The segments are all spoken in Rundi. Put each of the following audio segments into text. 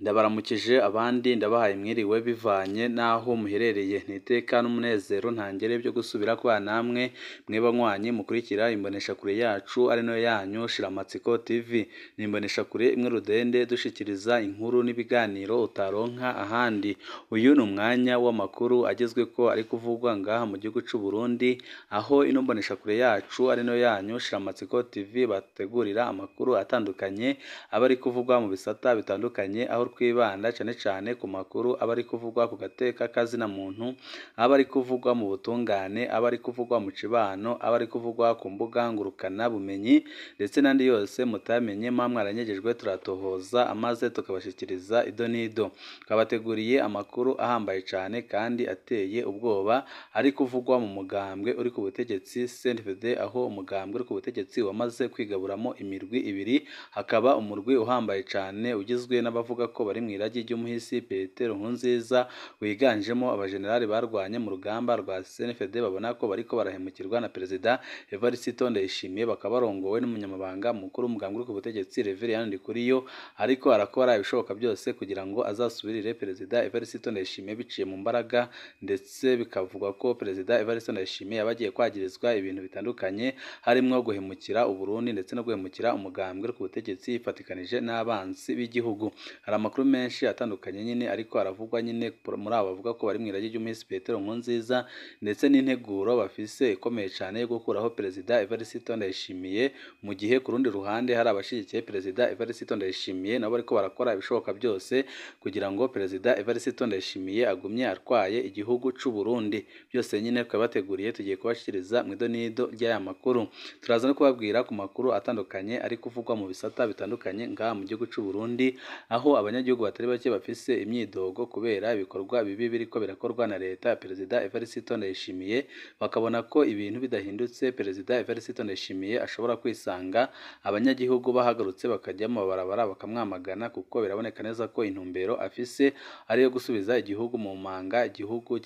Ndabaramukije abandi ndabahaye mwiriwe bivanye n'aho muherereye, ni iteka n'umunezero ntangere byo gusubira kubana namwe mwe banywanyi mukurikira imboneshakure yacu ari nayo yanyu Shiramatsiko TV. Ni imboneshakure imwe rudende dushikiriza inkuru n'ibiganiro utaronka ahandi. Uyu ni umwanya w'amakuru agezweko ari kuvugwa ngaha mu gihugu c'u Burundi, aho ino mboneshakure yacu ari nayo yanyu Shiramatsiko TV bategurira amakuru atandukanye aba ari kuvugwa mu bisata bitandukanye, aho twibanda cane cane ku makuru aba ari kuvugwa ku gateka kazina muntu, aba ari kuvugwa mu butungane, aba ari kuvugwa mu cibano, aba ari kuvugwa ku mbuga ngurukana bumenyi ndetse n'andi yose mutamenye muba mwaranyegejwe turatohoza maze tukabashikiriza ido n'ido. Twabateguriye amakuru ahambaye cane kandi ateye ubwoba ari kuvugwa mu mugambwe uri ku butegetsi CNDD, aho umugambwe uri ku butegetsi wamaze kwigaburamo imirwi ibiri, hakaba umurwi uhambaye cane ugizwe n'abavuga ko bari mw'iragi ry'umuhisi Petero Nkurunziza, wiganjemo abajenerali barwanye mu rugamba rwa CNDD, babona ko bariko barahemukirwa na Perezida Evariste Ndayishimiye, bakaba barongowe n'umunyamabanga mukuru w'umugambwe uri ku butegetsi Reverien Ndikuriyo, ariko arakora ibishoboka byose kugira ngo azasubirire Perezida Evariste Ndayishimiye biciye mu mbaraga, ndetse bikavugwa ko Perezida Evariste Ndayishimiye yaba agiye kwagirizwa ibintu bitandukanye harimwo guhemukira Uburundi ndetse no guhemukira umugambwe uri ku butegetsi yifatikanije n'abansi b'igihugu. Hari amakuru menshi atandukanye nyine ariko aravugwa nyine muri abo bavuga ko bari mw'iragi ry'umuhisi Petero Nkurunziza, ndetse n'integuro bafise ikomeye cane yo gukuraho Perezida Evariste Ndayishimiye, mu gihe ku rundi ruhande hari abashigikiye Perezida Evariste Ndayishimiye nabo bariko barakora ibishoboka byose kugira ngo Perezida Evariste Ndayishimiye agumye atwaye igihugu c'u Burundi. Byose nyine twabateguriye tugiye kubashikiriza mw'ido n'ido ry'aya makuru. Turaza no kubabwira ku makuru atandukanye ari kuvugwa mu bisata bitandukanye ngaha mu gihugu c'u Burundi, aho abanyagihugu batari bake bafise imyidogo kubera ibikorwa bibi biriko birakorwa na leta ya Perezida Evariste Ndayishimiye, bakabona ko ibintu bidahindutse Perezida Evariste Ndayishimiye ashobora kwisanga abanyagihugu bahagurutse bakajya mu mabarabara bakamwamagana, kuko biraboneka neza ko intumbero afise ari iyo gusubiza igihugu mu manga, igihugu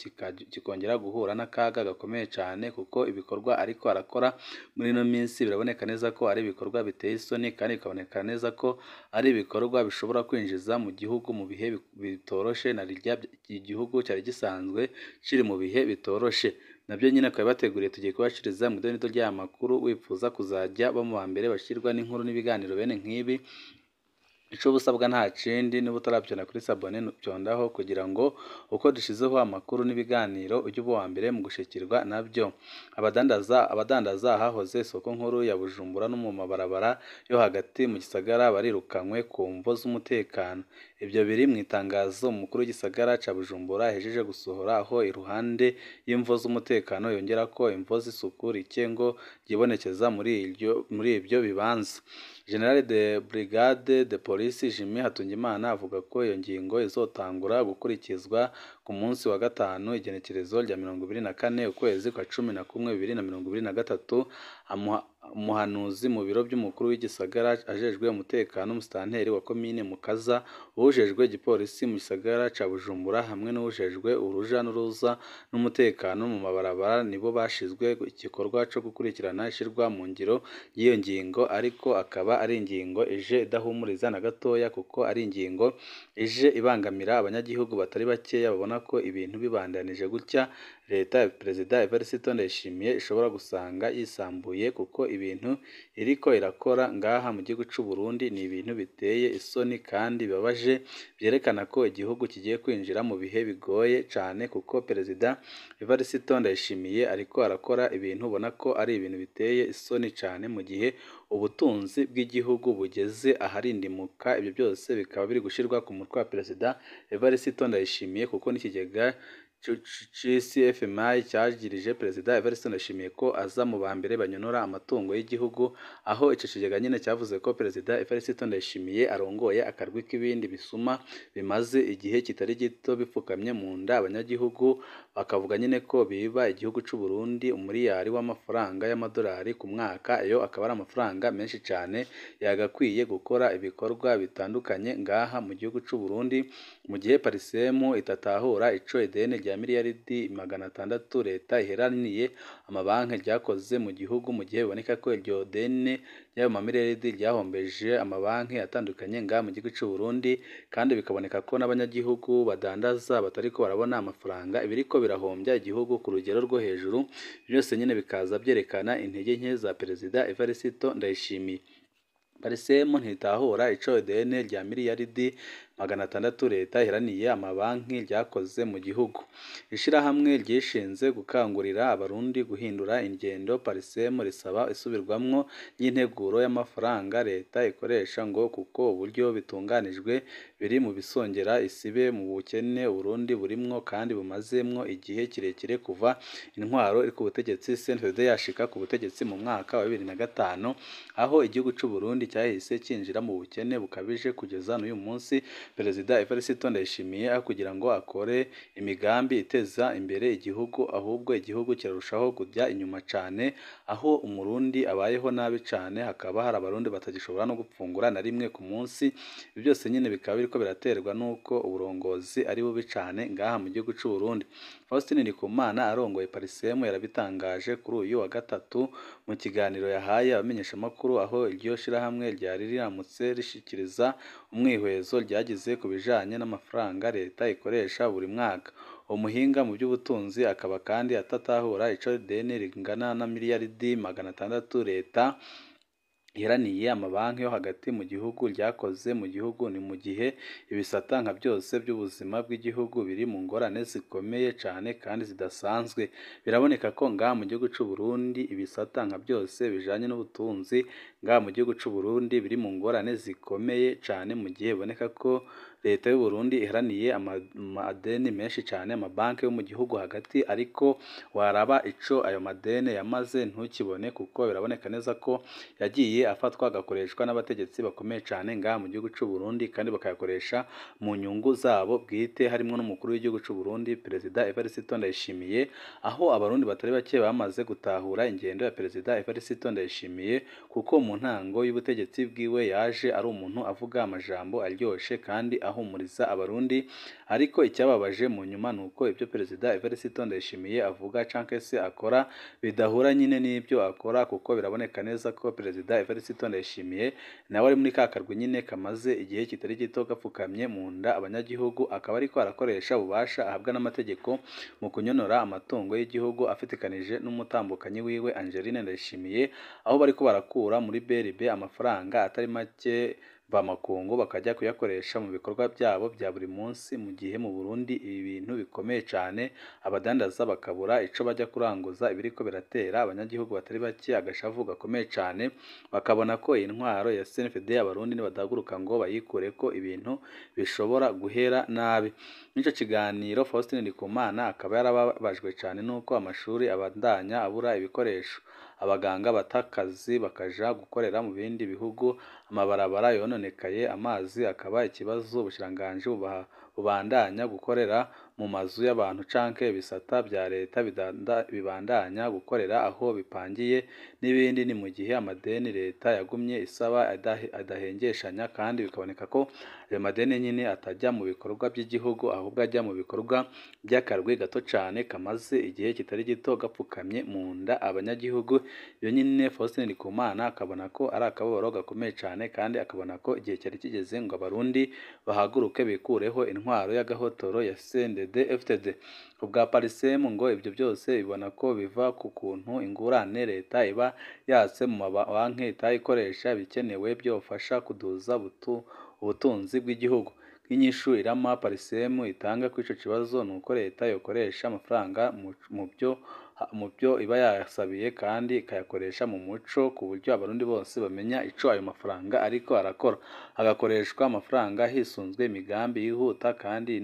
kikongera guhura n'akaga gakomeye cane, kuko ibikorwa ariko arakora muri ino minsi biraboneka neza ko ari ibikorwa biteye isoni, kandi bikaboneka neza ko ari ibikorwa bishobora kwinjiza mu gihugu mu bihe bitoroshe, na rirya igihugu cyari gisanzwe kiri mu bihe bitoroshe. Nabyo nyine twabibateguriye tugiye kubashikiriza mu ido ry'aya makuru. Wifuza kuzajya ba mu ba mbere bashirwa n'inkuru n'ibiganiro bene nk'ibi, ico busabwa nta kindi, niba utaravyonda kuri sabone vyondaho kugira ngo uko dushizeho amakuru n'ibiganiro ujye uba uwa mbere mu gushikirwa nabyo. Abadandaza ahahoze isoko nkuru ya Bujumbura no mu mabarabara yo hagati mu gisagara barirukanywe ku mvo z'umutekano. Ibyo biri mu itangazo umukuru w'igisagara ca Bujumbura ahejeje gusohora, aho iruhande y'imvo z'umutekano yongerako imvo z'isuku rike ngo ryibonekeza muri ibyo bibanza. General de Brigade de Police Jimmy Hatungimana avuga ko iyo ngingo izotangura gukurikizwa ku munsi wa gatanu igenekerezo rya 24 ukwezi kwa 11 2023. Umuhanuzi mu biro by'umukuru w'igisagara ajejwe umutekano, umusitanteri wa komine Mukaza, uwujejwe igipolisi mu gisagara ca Bujumbura hamwe n'uwujejwe uruja n'uruza n'umutekano mu mabarabara nibo bashizwe igikorwa co gukurikirana ishirwa mu ngiro y'iyo ngingo, ariko akaba ari ingingo ije idahumuriza na gatoya, kuko ari ingingo ije ibangamira abanyagihugu batari bakeya babona ko ibintu bibandanije gutya leta ya Perezida Evariste Ndayishimiye ishobora gusanga yisambuye, kuko ibintu iriko irakora ngaha mu gihugu c'u Burundi ni ibintu biteye isoni kandi bibabaje, vyerekana ko igihugu kigiye kwinjira mu bihe bigoye cane, kuko Perezida Evariste Ndayishimiye ariko arakora ibintu ubona ko ari ibintu biteye isoni cane, mu gihe ubutunzi bw'igihugu bugeze aharindimuka. Ibyo byose bikaba biri gushirwa ku mutwe wa Perezida Evariste Ndayishimiye, kuko n'ikigega c'ICFMI cyagirije Perezida Evariste Ndayishimiye ko aza mu ba mbere banyonora amatungo y'igihugu, aho ico kigega nyine cyavuze ko Perezida Evariste Ndayishimiye arongoye akarwi k'ibindi bisuma bimaze igihe kitari gito bipfukamye mu nda abanyagihugu, bakavuga nyine ko biba igihugu c'u Burundi umuriyari w'amafaranga y'amadolari ku mwaka. Ayo akaba ari amafaranga menshi cane yagakwiye gukora ibikorwa bitandukanye ngaha mu gihugu c'u Burundi, mu gihe Parisemu itatahura ico ideni rya rya miliyaridi 600 leta iheraniye amabanki ryakoze mu gihugu, mu gihe biboneka ko iryo deni ry'ayo mamiliyaridi ryahombeje amabanki atandukanye ngaha mu gihugu c'u Burundi, kandi bikaboneka ko n'abanyagihugu badandaza batariko barabona amafaranga, ibiriko birahombya igihugu ku rugero rwo hejuru. Byose nyene bikaza byerekana intege nke za Perezida Evariste Ndayishimiye. Parsem ntitahura ico ideni rya miliyaridi 600 leta iheraniye amabanki ryakoze mu gihugu. Ishirahamwe ryishinze gukangurira abarundi guhindura ingendo Parsem risaba isubirwamwo ry'integuro y'amafaranga leta ikoresha, ngo kuko uburyo bitunganijwe biri mu bisongera isibe mu bukene Uburundi burimwo kandi bumazemwo igihe kirekire kuva intwaro iri ku butegetsi CNDD yashika ku butegetsi mu mwaka wa 2005, aho igihugu c'u Burundi cyahise cinjira mu bukene bukabije kugeza n'uyu munsi. Perezida Evariste Ndayishimiye aho kugira ngo akore imigambi iteza imbere igihugu, ahubwo igihugu kirarushaho kujya inyuma cane, aho umurundi abayeho nabi cane, hakaba hari abarundi batagishobora no gupfungura na rimwe ku munsi. Ibyo byose nyine bikaba biriko biraterwa n'uko uburongozi ari bubi cane ngaha mu gihugu c'u Burundi. Faustin Ndikumana arongoye Parsem yarabitangaje kuri uyu wa gatatu mu kiganiro yahaye abamenyeshamakuru, aho iryo shirahamwe ryari riramutse rishikiriza umwihwezo ryagize ku bijanye n'amafaranga leta ikoresha buri mwaka. Umuhinga mu by'ubutunzi akaba kandi atatahura ico ideni ringana na miliyaridi 600 leta iheraniye amabanki yo hagati mu gihugu ryakoze mu gihugu, ni mu gihe ibisata nka byose by'ubuzima bw'igihugu biri mu ngorane zikomeye cane kandi zidasanzwe. Biraboneka ko ngaha mu gihugu c'u Burundi ibisata nka byose bijanye n'ubutunzi ngaha mu gihugu c'u Burundi biri mu ngorane zikomeye cane, mu gihe biboneka ko leta y'u Burundi iharaniye amadeni menshi cane amabanki yo mu gihugu hagati, ariko waraba ico ayo madeni yamaze ntukibone, kuko biraboneka neza ko yagiye afatwa agakoreshwa n'abategetsi bakomeye cane ngaha mu gihugu c'u Burundi, kandi bakayakoresha mu nyungu zabo bwite, harimwo n'umukuru w'igihugu c'u Burundi Perezida Evariste Ndayishimiye, aho abarundi batari bake bamaze gutahura ingendo ya Perezida Evariste Ndayishimiye, kuko mu ntango y'ubutegetsi bwiwe yaje ari umuntu avuga amajambo aryoshe kandi ahumuriza abarundi, ariko icyababaje mu nyuma nuko ibyo Perezida Evariste Ndayishimiye avuga canke se akora bidahura nyine n'ibyo akora, kuko biraboneka neza ko Perezida Evariste Ndayishimiye nawe ari muri ka karwi nyine kamaze igihe kitari gito gapfukamye mu nda abanyagihugu, akaba ariko arakoresha ububasha ahabwa n'amategeko mu kunyonora amatungo y'igihugu afitikanije n'umutambukanyi wiwe Angeline Ndayishimiye, aho bariko barakura muri BRB amafaranga atari make bamakungu bakajya kuyakoresha mu bikorwa byabo bya buri munsi, mu gihe mu Burundi ibi bintu bikomeye cane, abadandaza bakabura ico bajya kuranguza, ibiriko biratera abanyagihugu batari bake agashavu gakomeye cane, bakabona ko iyi ntwaro ya CNDD abarundi nibadahaguruka ngo bayikureko ibintu bishobora guhera nabi. N'ico kiganiro Faustin Ndikumana akaba yarababajwe cane nuko amashuri abandanya abura ibikoresho, abaganga batakazi bakaja gukorera mu bindi bihugu, amabarabara yononekaye, amazi akaba ikibazo, ubushikiranganji bubandanya gukorera mu mazu y'abantu canke ibisata vya leta bibandanya gukorera aho bipangiye n'ibindi. Ni mu gihe amadeni leta yagumye isaba adahengeshanya, kandi bikaboneka ko ayo madeni nyine atajya mu bikorwa by'igihugu, ahubwo ajya mu bikorwa by'akarwi gato cane kamaze igihe kitari gito gapfukamye mu nda abanyagihugu. Iyo nyine Faustin Ndikumana akabona ko ari akababaro gakomeye cane, kandi akabona ko igihe cyari kigeze ngo abarundi bahaguruke bikureho intwaro y'agahotoro ya CNDD FDD. Ubwa Parsem ngo ibyo byose bibona ko biva ku kuntu ingurane leta iba yatse mu mabanki itayikoresha ibikenewe byofasha kuduza ubutunzi bw'igihugu. Nk'inyishu irama Parsem itanga kuri ico kibazo nuko leta yokoresha amafaranga mu byo iba yasabiye, kandi ikayakoresha mu muco, ku buryo abarundi bose bamenya ico ayo mafaranga ariko arakora, hagakoreshwa amafaranga hisunzwe imigambi yihuta kandi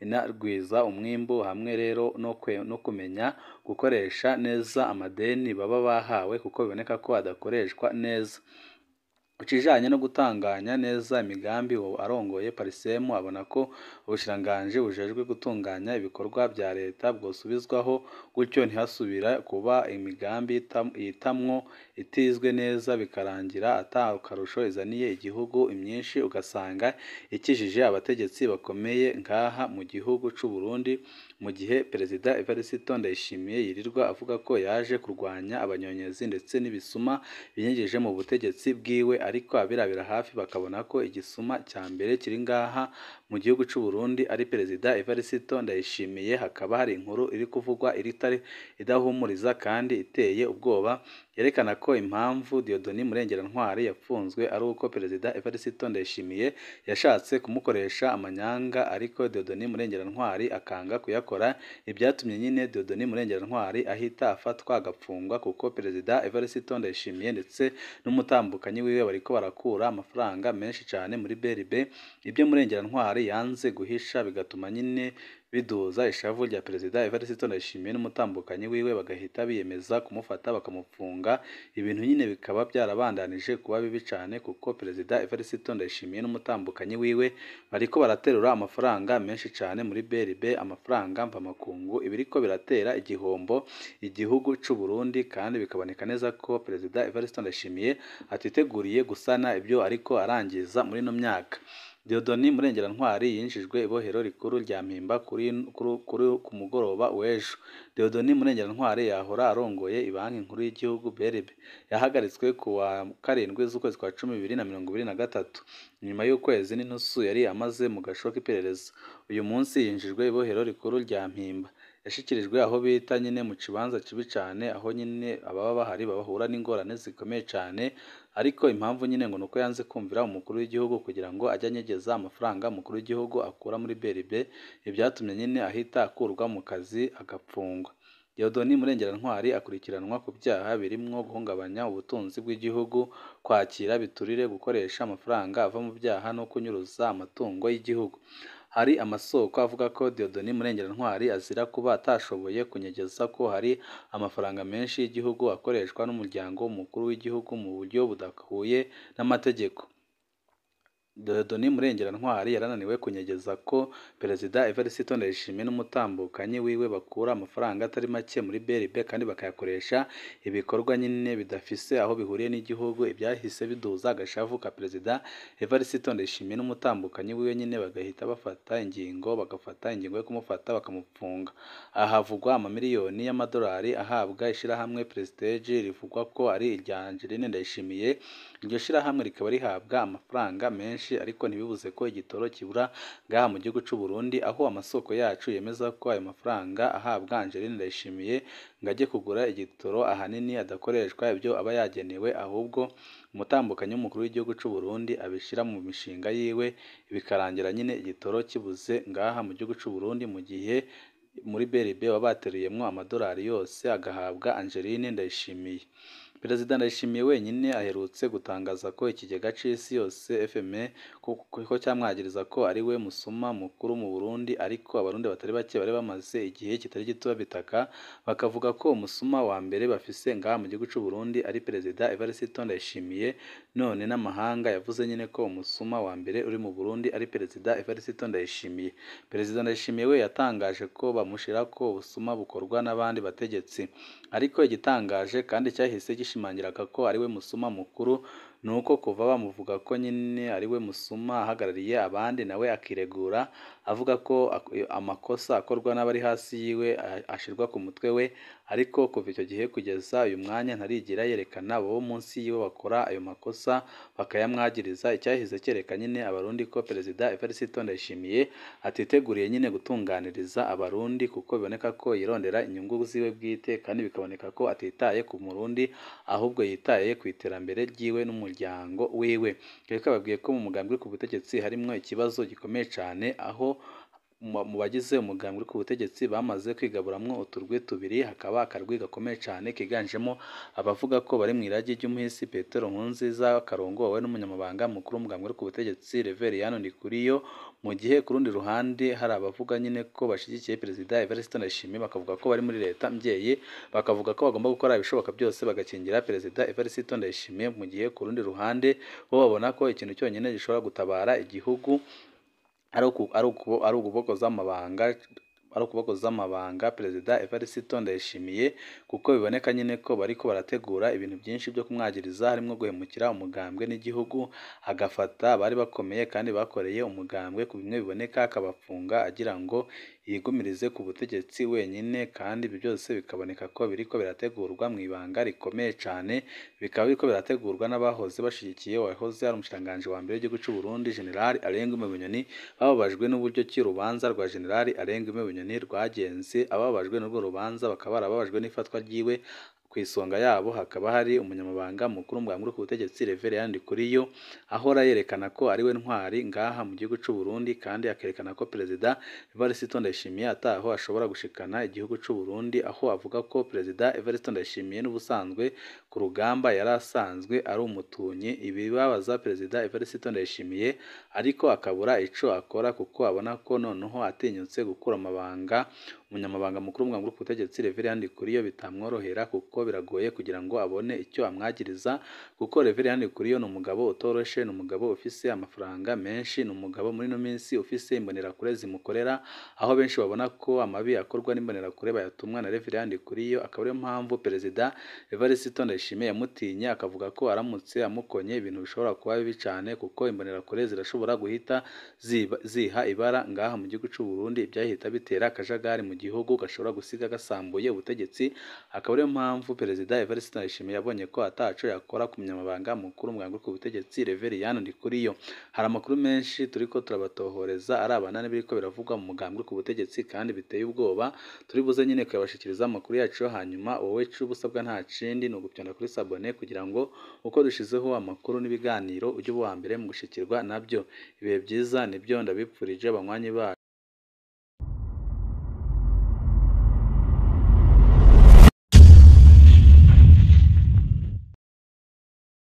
inarwiza umwimbu, hamwe rero no kumenya gukoresha neza amadeni baba bahawe, kuko biboneka ko adakoreshwa neza. Ku kijanye no gutunganya neza imigambi, uwo arongoye Parsem abona ko ubushikiranganji bujejwe gutunganya ibikorwa vya leta bwosubizwaho, gutyo ntihasubire kuba imigambi yitamwo itizwe neza bikarangira ata karusho izaniye igihugu, imyinshi ugasanga ikijije abategetsi bakomeye ngaha mu gihugu c'u Burundi. Mu gihe Perezida Evariste Ndayishimiye yirirwa avuga ko yaje kurwanya abanyonyezi ndetse n'ibisuma binyegeje mu butegetsi bwiwe, ariko abirabira hafi bakabona ko igisuma cya mbere kiri ngaha mu gihugu c'u Burundi ari Perezida Evariste Ndayishimiye. Hakaba hari inkuru iri kuvugwa itari idahumuriza kandi iteye ubwoba, yerekana ko impamvu Dieudonné Murengerantwari yapfunzwe ari uko Perezida Evariste Ndayishimiye yashatse kumukoresha amanyanga, ariko Dieudonné Murengerantwari akanga kuyakora. Ibyatumye nyine Dieudonné Murengerantwari ahita afatwa agapfungwa, kuko Perezida Evariste Ndayishimiye ndetse n'umutambukanyi wiwe bariko barakura amafaranga menshi cyane muri BRB, ibyo Murengerantwari yanze guhisha bigatuma nyine biduza ishavu rya Perezida Evariste Ndayishimiye n'umutambukanyi wiwe, bagahita biyemeza kumufata bakamufunga. Ibintu nyine bikaba byarabandanije kuba bibi cyane, kuko Perezida Evariste Ndayishimiye n'umutambukanyi wiwe bariko baraterura amafaranga menshi cyane muri BRB, amafaranga mvamakungu, ibiriko biratera igihombo igihugu c'u Burundi, kandi bikaboneka neza ko Perezida Evariste Ndayishimiye atiteguriye gusana ibyo ariko arangiza muri ino myaka. Dieudonné Murengerantwari yinjijwe ibohero rikuru rya Mpimba ku mugoroba w'ejo. Dieudonné Murengerantwari yahora arongoye Ibanki Nkuru y'Igihugu BRB, yahagaritswe ku wa 7 z'ukwezi kwa 10 2023, nyuma y'ukwezi n'inusu yari amaze mu gasho k'iperereza. Uyu munsi yinjijwe ibohero rikuru rya Mpimba, yashikirijwe aho bita nyine mu kibanza kibi cyane, aho nyine ababa bahari bahura n'ingorane zikomeye cyane. Ariko impamvu nyine ngo nuko yanze kumvira umukuru w'igihugu kugira ngo ajye anyegeza amafaranga umukuru w'igihugu akura muri BRB, ibyatumye nyine ahita akurwa mu kazi agapfungwa. Dieudonné Murengerantwari akurikiranwa ku byaha birimwo guhungabanya ubutunzi bw'igihugu, kwakira biturire, gukoresha amafaranga ava mu byaha no kunyuruza amatungo y'igihugu. Hari amasoko avuga ko Dieudonné Murengerantwari azira kuba atashoboye kunyegeza ko hari amafaranga menshi y'igihugu akoreshwa n'umuryango w'umukuru w'igihugu mu buryo budahuye n'amategeko. Dieudonné Murengerantwari yarananiwe kunyegeza ko Perezida Evariste Ndayishimiye n'umutambukanyi wiwe bakura amafaranga atari make muri BRB kandi bakayakoresha ibikorwa nyine bidafise aho bihuriye n'igihugu. Ibyahise biduza agashavu ka Perezida Evariste Ndayishimiye n'umutambukanyi wiwe nyine bagahita bafata ingingo, bagafata ingingo yo kumufata bakamupfunga. Aha havugwa amamiliyoni y'amadolari ahabwa ishirahamwe Prestige rivugwa ko ari irya Angeline Ndayishimiye. Iryo shirahamwe rikaba rihabwa amafaranga menshi, ariko ntibibuze ko igitoro kibura ngaha mu gihugu c'u Burundi, aho amasoko yacu yemeza ko ayo mafaranga ahabwa Angeline Ndayishimiye ngo ajye kugura igitoro ahanini adakoreshwa ibyo aba yagenewe, ahubwo umutambukanyi w'umukuru w'igihugu c'u Burundi abishira mu mishinga yiwe, bikarangira nyine igitoro kibuze ngaha mu gihugu c'u Burundi, mu gihe muri BRB baba bateruyemwo amadolari yose agahabwa Angeline Ndayishimiye. Perezida Ndayishimiye wenyine aherutse gutangaza ko ikigega c'isi yose FMI ko cyamwagiriza ko ari we musuma mukuru mu Burundi, ariko abarundi batari bake bari bamaze igihe kitari gito babitaka, bakavuga ko umusuma wa mbere bafise ngaha mu gihugu c'u Burundi ari Perezida Evariste Ndayishimiye. None n'amahanga yavuze nyine ko umusuma wa mbere uri mu Burundi ari Perezida Evariste Ndayishimiye. Perezida Ndayishimiye we yatangaje ko bamushira ko ubusuma bukorwa n'abandi bategetsi, ariko igitangaje kandi cyahise gishimangiraga ko ari we musuma mukuru nuko kuva bamuvuga ko nyine ari we musuma ahagarariye abandi, nawe akiregura avuga ko amakosa akorwa n'abari hasi yiwe ashirwa ku mutwe we, ariko kuva icyo gihe kugeza uyu mwanya ntarigira yerekana abo munsi yiwe bakora ayo makosa bakayamwagiriza. Icyahise cyereka nyine abarundi ko Perezida Evariste Ndayishimiye atiteguriye nyine gutunganiriza abarundi, kuko biboneka ko yirondera inyungu ziwe bwite, kandi bikaboneka ko atitaye ku murundi ahubwo yitaye ku iterambere ryiwe n'umuryango wiwe. Reka babwiye ko mu mugambi uri ku butegetsi harimwo ikibazo gikomeye cyane, aho mu bagize umugambi uri ku butegetsi bamaze kwigaburamwo uturwi tubiri, hakaba akarwi gakomeye cyane kiganjemo abavuga ko bari mu iragi ry'umuhisi Petero Nkurunziza karongowe n'umunyamabanga mukuru w'umugambi uri ku butegetsi Reveriyano Ndikuriyo, mu gihe ku rundi ruhande hari abavuga nyine ko bashyigikiye Perezida Evariste Ndayishimiye, bakavuga ko bari muri leta mbyeyi, bakavuga ko bagomba gukora ibishoboka byose bagakingira Perezida Evariste Ndayishimiye, mu gihe ku rundi ruhande bo babona ko ikintu cyonyine gishobora gutabara igihugu ari ukubogoza amabanga Perezida Evariste Ndayishimiye, kuko biboneka nyine ko bariko barategura ibintu byinshi byo kumwagiriza, harimo guhemukira umugambwe n'igihugu, agafata abari bakomeye kandi bakoreye umugambwe ku bimwe biboneka akabafunga agira ngo yigumirize ku butegetsi wenyine, kandi ibyo byose bikaboneka ko biriko birategurwa mu ibanga rikomeye cane, bikaba biriko birategurwa n'abahoze bashigikiye uwahoze ari umushikiranganji wa mbere w'igihugu c'u Burundi General Alain Guillaume Bunyoni, bababajwe n'uburyo ki urubanza rwa General Alain Guillaume Bunyoni rwagenze. Ababajwe n'urwo rubanza bakaba barababajwe n'ifatwa ryiwe, ku isonga yabo hakaba hari umunyamabanga mukuru w'umugambwe uri ku butegetsi Reverend Ndikuriyo, ahora yerekana ko ariwe ntwari ngaha mu gihugu c'u Burundi, kandi akerekana ko Perezida Evariste Ndayishimiye ataho ashobora gushikana igihugu c'u Burundi, aho avuga ko Perezida Evariste Ndayishimiye n'ubusanzwe ku rugamba yari asanzwe ari umutunyi. Ibibabaza Perezida Evariste Ndayishimiye ariko akabura ico akora, kuko abona ko noneho atinyutse gukura amabanga umunyamabanga mukuru w'umugambwe uri ku butegetsi Reverend Ndikuriyo bitamworohera, kuko biragoye kugira ngo abone icyo amwagiriza, kuko Reverend Ndikuriyo ni umugabo utoroshe, ni umugabo ufise amafaranga menshi, ni umugabo muri ino minsi ufise imbonerakure zimukorera, aho benshi babona ko amabi akorwa n'imbonerakure bayatumwa na Reverend Ndikuriyo. Akaba ariyo mpamvu Perezida Evariste Ndayishimiye yamutinye, akavuga ko aramutse amukonye ibintu bishobora kuba bibi cane, kuko imbonerakure zirashobora guhita ziha ibara ngaha mu gihugu c'u Burundi, ibyahita bitera akajagari mu gihugu gashobora gusiga gasambuye ubutegetsi. Akaba ariyo mpamvu Perezida Evariste Ndayishimiye yabonye ko ataco yakora ku munyamabanga mukuru w'umugambwe uri ku butegetsi Reverend Ndikuriyo. Hari amakuru menshi turiko turabatohoreza arabana n'ibiriko biravugwa mu mugambwe uri ku butegetsi kandi biteye ubwoba, turi buze nyine kuyabashikiriza amakuru yacu. Hanyuma wowe ico uba usabwa nta kindi ni ugupyonda kuri sabone kugira ngo uko dushizeho amakuru n'ibiganiro ujye uba uwa mbere mu gushikirwa nabyo. Ibihe byiza nibyo ndabipfurije banywanyi bacu.